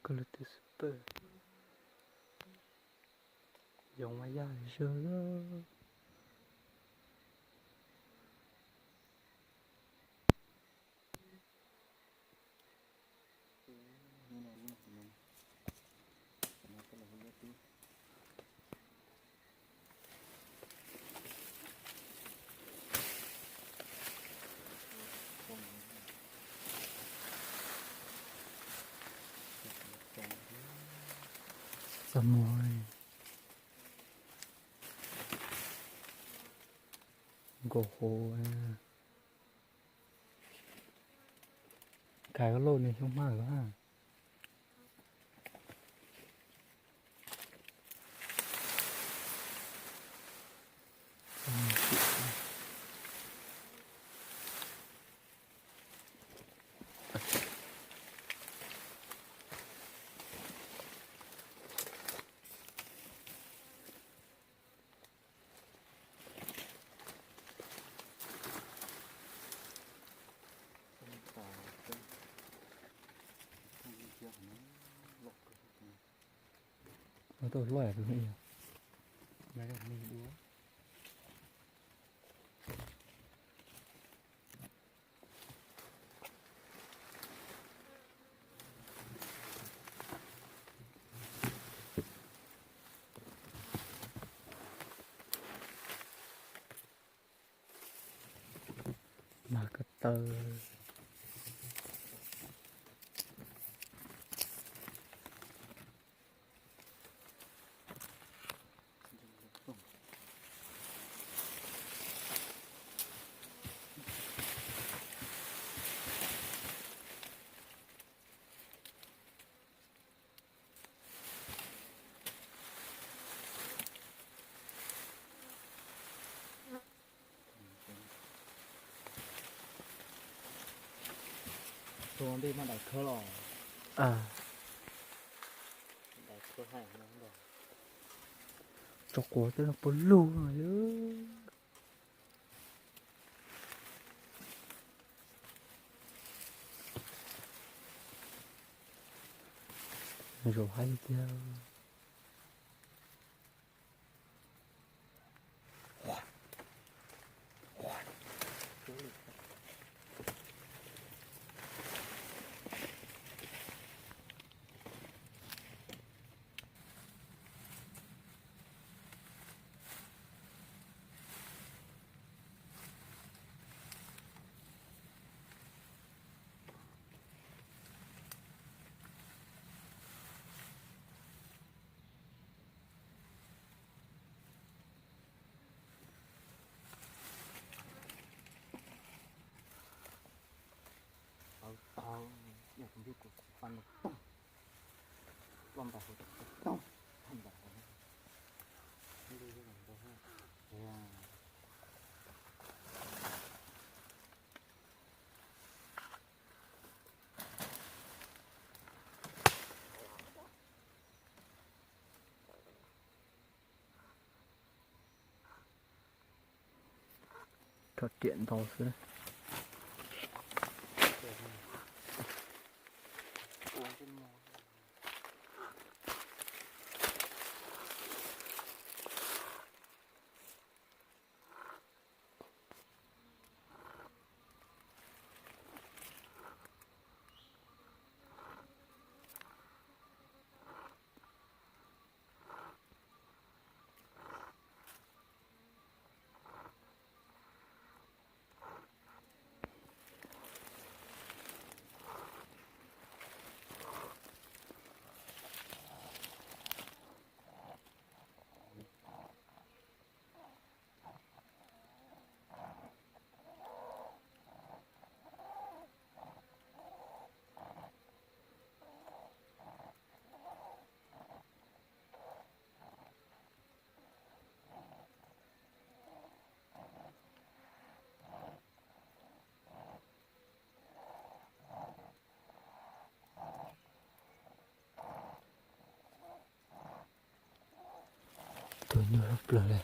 Lub twb super. Yoov mas yaj zog. Txaj muag li. Nkaus hauv. Kais koj lauj, nws xyoob hmaj kawg. Tau loj tus ne. Mag ko taw. Tus ntej mas daim khawv los. Daim khawv hais no. Tso quav twb no puag lug no. Zaum haib tiag. Tau tau, yog tus npij kuv xav pab no toog, loj ntais hauv toog, thaj ntais hauv. Tso riam ntau xwb. Tus nyuaj plawg li.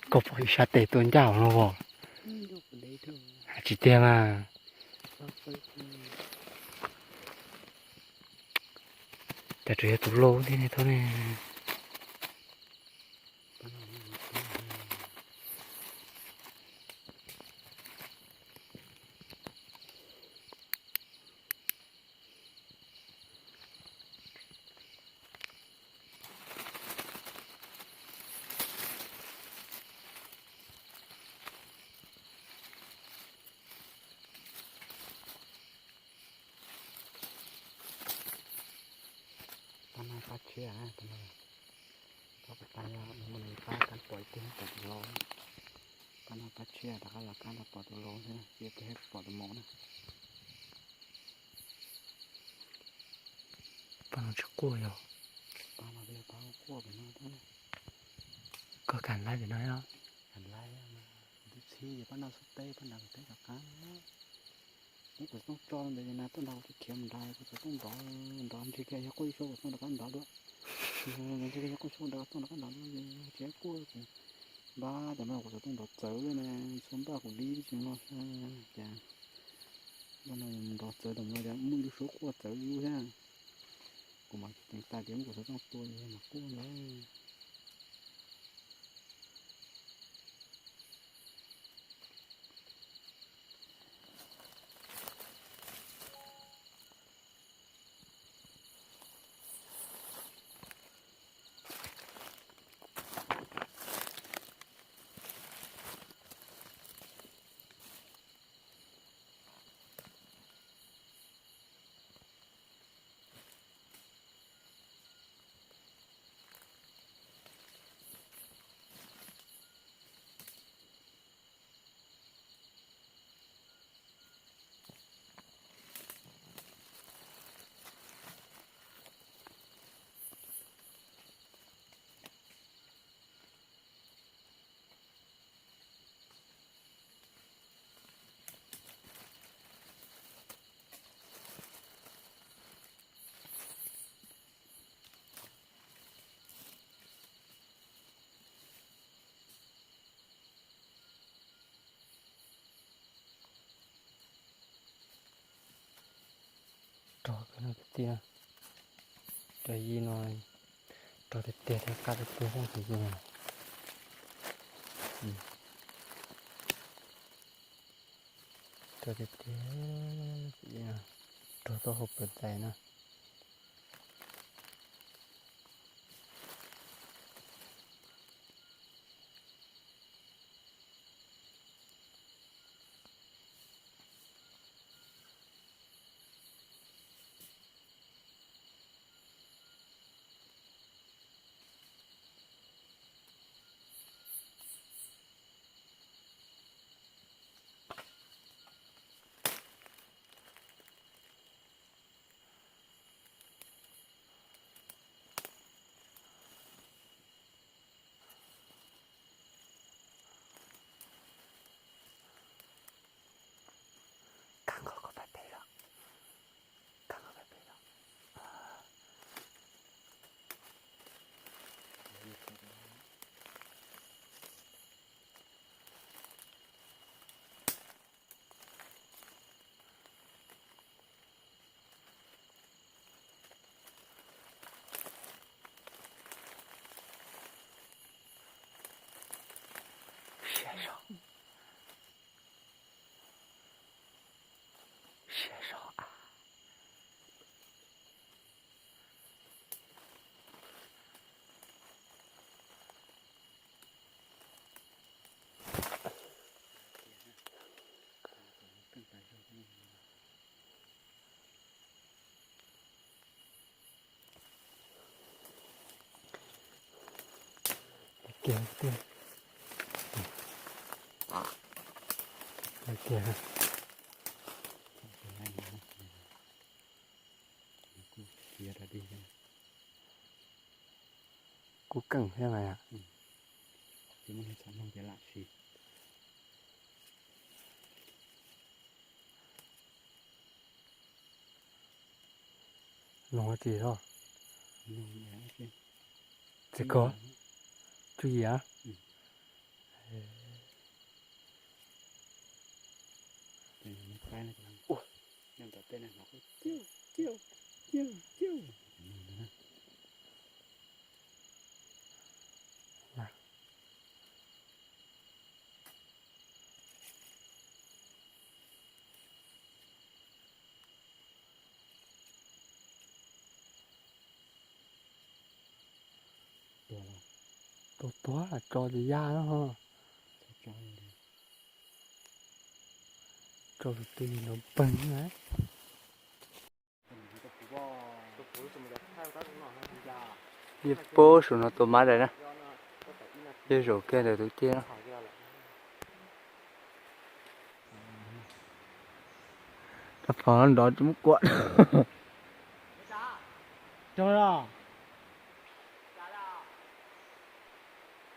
Koj pom ib sab tes tuaj ncaj no os. Tsis tiag mas. Cas tseem yog tus laus thiab ne, thaum ne. Pab no pab tshiab, pab no, pab pab no, pab kab pom ib tug pom tus laus. Pab no pab tshiab, rov qab los kab no pom tus laus xwb, ib tug pom tus maum na. Pab no tsis quaj yog? Pab no yog pab quaj pem no. Koj kam laib pem no os. Kam laib, tus txhib ces pab no xub teb, pab nrad kuv teb rov qab. Muab kuv xov tooj tso ntawd ces na, tuaj nrad kuv tsis khiav mus nrad, kuv xov tooj nrov nrov ntsis kiag, yog quaj ib suab kuv xov tooj rov qab nrov dua. Ntsis kiag yog quaj ib suab nrad, xov tooj rov qab nrov dua, tsis quaj ces npab cas mas kuv xov tooj nrov txawv na, txhua npaj kuv dib tsis no cas. Npaj no nrov txawv tam no cas muaj ib lub suab quaj txawv ib lub thiab. Kuv mam ceev tais tias muab kuv xov tooj tua mas quaj ntawd. Rog kawg no tiag tiag. Cov yij no rog tiag tiag thiab qab tiag tiag xwb ces yij no. Rog tiag tiag, rog tuaj hauv plawv tais na. Kab nkaus koj pab pem los. Kab nkaus pab pem los. Siab zog. Siab zog a. Kiag tiag. Kiag. Kuj keej thiab mas. Noog tsis txhob. Tsis kov. Tsuj yim a. Tuag tuag tso ces yaj no. Tso tus twg no peg na. Liaj pab saum no tua mab dais na. Liaj zaum kiag ntawm tus ciaj na. Rau phom nrov tsis muab kuam.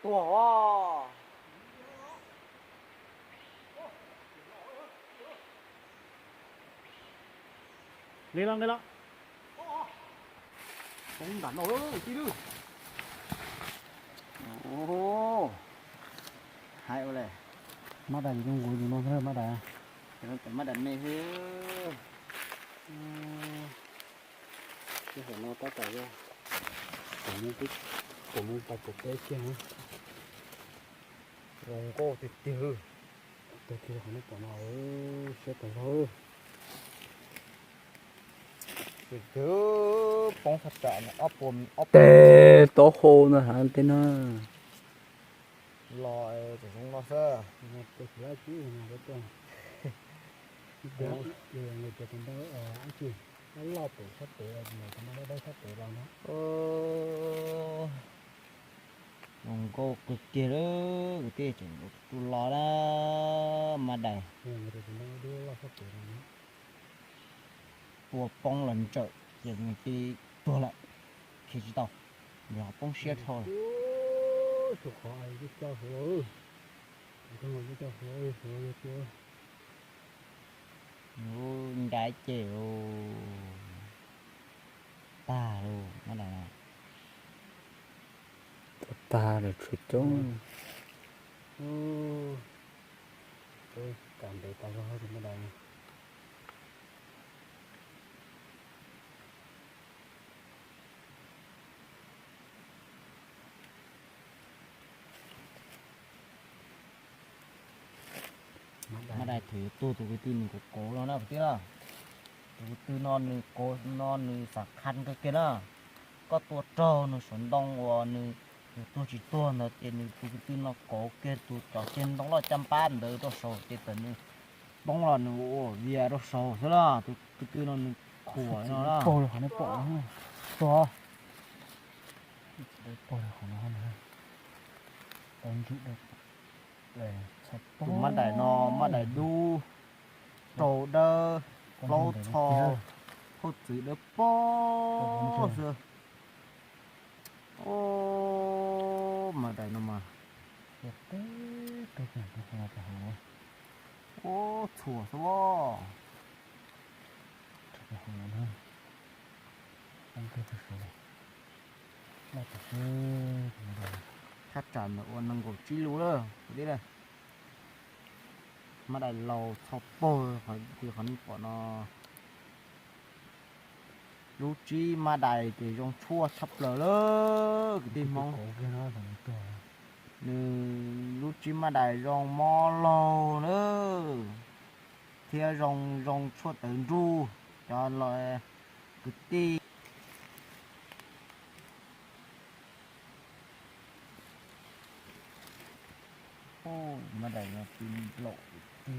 Tuag os. Nqis los, nqis los. Poob nram no tij lwj. Haib ua le. Mab dais zoo nkaus li no thiab mab dais. Mab dais me xwb. Tej zaum no tab tom yog tus mus, tus mus tau pem teb kiag na. Zoo nkauj tiag tiag. Tus kiag qhov nej pom no siab tas zog. Tus twg poob thaj tsam no ob puas, ob puas. Tej taub hau no hab tej no. Los tseem zoo no xwb. Loj loj pem sab pem, loj loj sab pem los no. Zoo nkauj kawg kiag lawm, kwv tij, tseem tus los na, mab dais. Tua poob los ntsawm ces nws cia li tuag lawm, khiav tsis tau, nws ho poob siab dhau lawm. Lub nrab ces tag lawm, mab dais no. Tag lawm tshuav coob. Kam ntev tas zog mab dais. Mab dais thaum yuav tuag tus kwv tij nws kauv kauv no na kwv tij na. Tus kwv tij no nws kauv no nws xam khas kawg kiag na. Koj tua raug nws saum ntoo uas nws, nws tuag tsis tuag ntawd ces nws tus kwv tij no kauv kiag tus cov ceg ntoo loj caj npab ntawd rau saud ces txawm nws poob los nws ua vias rau saud xwb na. Tus kwv tij no nws khuam no na. Pog qhov no pom, tuag. Pog qhov no, tau ntswg. Tus mab dais no mab dais dub, rau dawb, plaub txho, hauj txwv dawb paug xwb. Mab dais no mas, ub, txhuam xwb os. Thaj tsam ntawd ua nees nkaum tsib lub lawm kwv tij. Mab dais laus txho pog, qhov nej pom no. Lub tsib mab dais ces zoo tshuaj tshaj plaws lawm kwv tij Hmoob. Nws lub tsib mab dais zoo mob laug lawm, thiab zoo zoo tshuaj tawv nruj, cov los kwv tij. Mab dais no tw nplaum tw